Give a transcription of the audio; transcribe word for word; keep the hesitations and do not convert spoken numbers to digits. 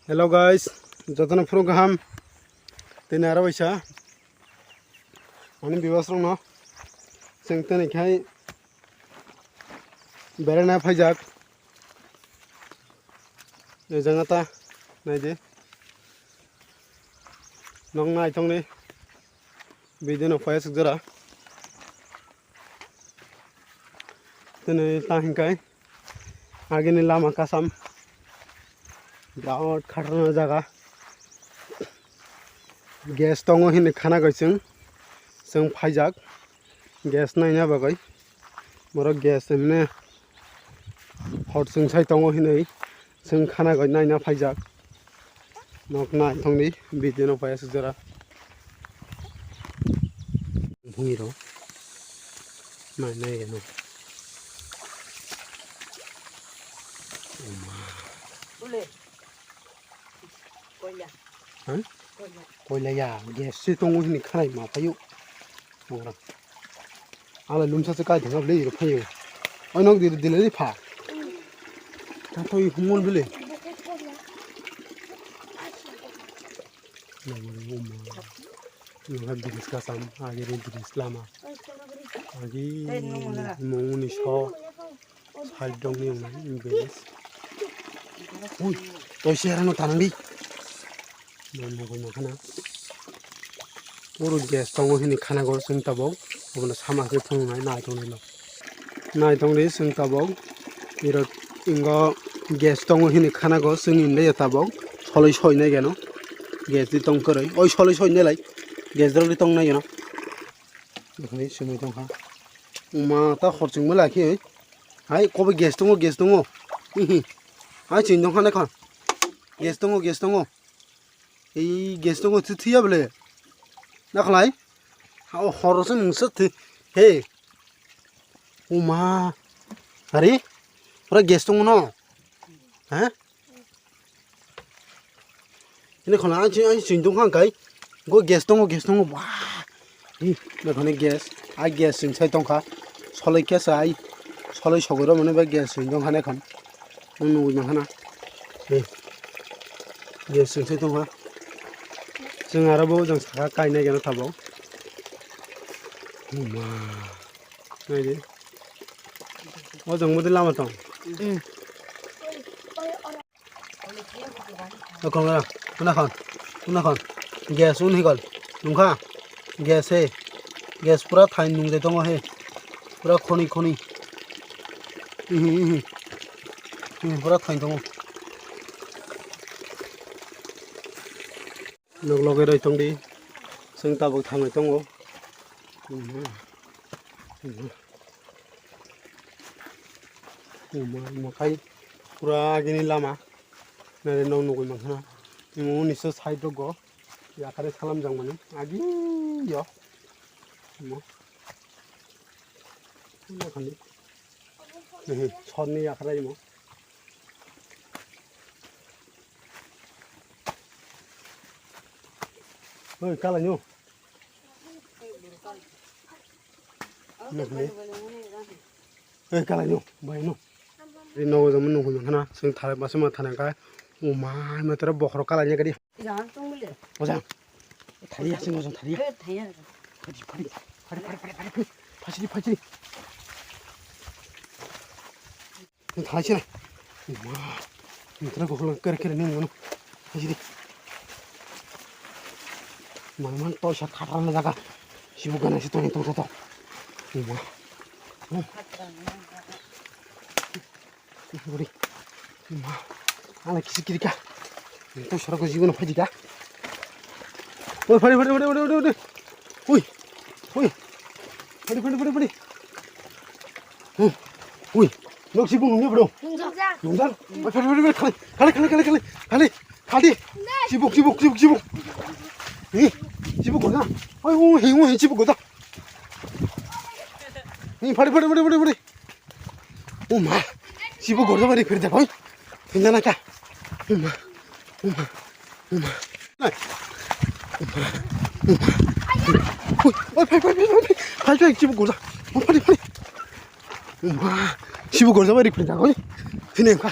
Hello guys, jotono phuru kaham. Tini aro waisa ani viewers rokno chwng tini khai berana phaijak. Ejang ata naidi. Nong naithokni video no phaisuk jora. Tini ta hinkai agini lama kasam birat khatarna jaga. Gas tongo hinwi khana goi chwng, chwng phaijak gas naina bagwi. Borok gas emne hor chwng sai tongo hinwi chwng khana goi naina phaijak. Nok naithokni video no phaisuk jora. Bhumi rok nai nai gano. Bule. Koila. Ha? Koila. Koila ya, gas se tongo hinwi khanai ma phaio. Ora. Ala lumsa se kai thangna bwle iro phaio. Oi nok dil dil pha. Ta to i humul bwle. Nang bridge kasam, agi ni bridge lama. Agi mungni so side dong ni bridge. Ui, toi sera no tanang di. Nang mo ko makana. Puro gas tongo hini khana go sung tabok. Obono sama ke phunung nai nai tong nai lo. Naithok di chwng tabok. Iro ingo gas tongo hini khana go chwng inde ya tabok. Soloi soi nai geno. Gas di tong kwrwi. Oi soloi soi nai lai. Gas rok di tong nai geno. Bukhani sumui tong kha. Uma ta hor chwng mala khe. Hai kobo gas tongo, gas tongo. Hihi. Hai chwng tong kha nai kha. Gas tongo, gas tongo. Ei gas tongo thwi thwiya bole. Nakhlai. Ha o horo se mungsa thwi. He. Uma. Ari. Pura gas tongo no. Ha? Ini khona ang ching, ang ching tong khang kai. Go gas tongo, gas tongo. Wah. Ih, nakhani gas. Ai gas sing sai tong kha. Soloi kesa ai. Soloi sogoro mane ba gas sing tong khane khon. Nung nungwi mankha na. He. Gas sing sai tongkha. Chwng aro bo jang saka kainai gana tabok. Uma. Naidi. O jang bwdwi lama tong. Mm. O kong ra. Una khon. Una khon. Gas un hikol. Nungkha. Gas he. Gas pura thain nung de tongo he. Pura khoni khoni. Ihi, ihi. Ihi, pura thain tongo. Nok loge roi tong di. Chwng tabuk thangnai tongo. Omo, omo khai pura agini lama. Nare nok nugui mankha na. Omo uni se side rogo. Yakhare salam jang mani. Agi yo. Omo. Omo khani. Ehe, sonni yakhare omo. Oi, kala nyo. Nek ne. Oi, kala nyo, bai no. Ri no jam no hoi khana, sing thare masa ma thana ka. O ma, ma tara bokhro kala nya gadi. Jan tong le. O jan. Thari ya, sing o jan thari ya. Eh, thari ya. Phadi, phadi, phadi, phadi, phadi, phadi. Phasiri, phasiri. Thalai se. Ma. Mitra ko holo kere kere neng mano. Phasiri. Man man to sa khatra na jaga. Sibu gana si to ni to to. Ma. Buri. Ma. Ala kisi kiri ka. To sara ko jibo na phaji ka. Oi, phari, phari, phari, phari, phari, phari. Ui. Ui. Phari, phari, phari, phari. Hmm. Ui. Nok sibuk nungya, bro. Nungjak. Nungjak. Phari, phari, phari, phari. Khali, khali, khali, khali, khali. Khali. Sibuk, sibuk, sibuk, sibuk. Hi. Sibuk goda. Oi, ui, ui, sibuk goda. Hi, phari, phari, phari, phari, phari. O ma, sibo gorda bari phir da koi. Thinda na ka. O ma, o ma, o ma. Nai. O ma, o ma. Oi, oi, phai, phai, phai, phai. Phai, phai, sibo gorda. O phai, phai. O ma, sibo gorda bari phir da koi. Thine ka.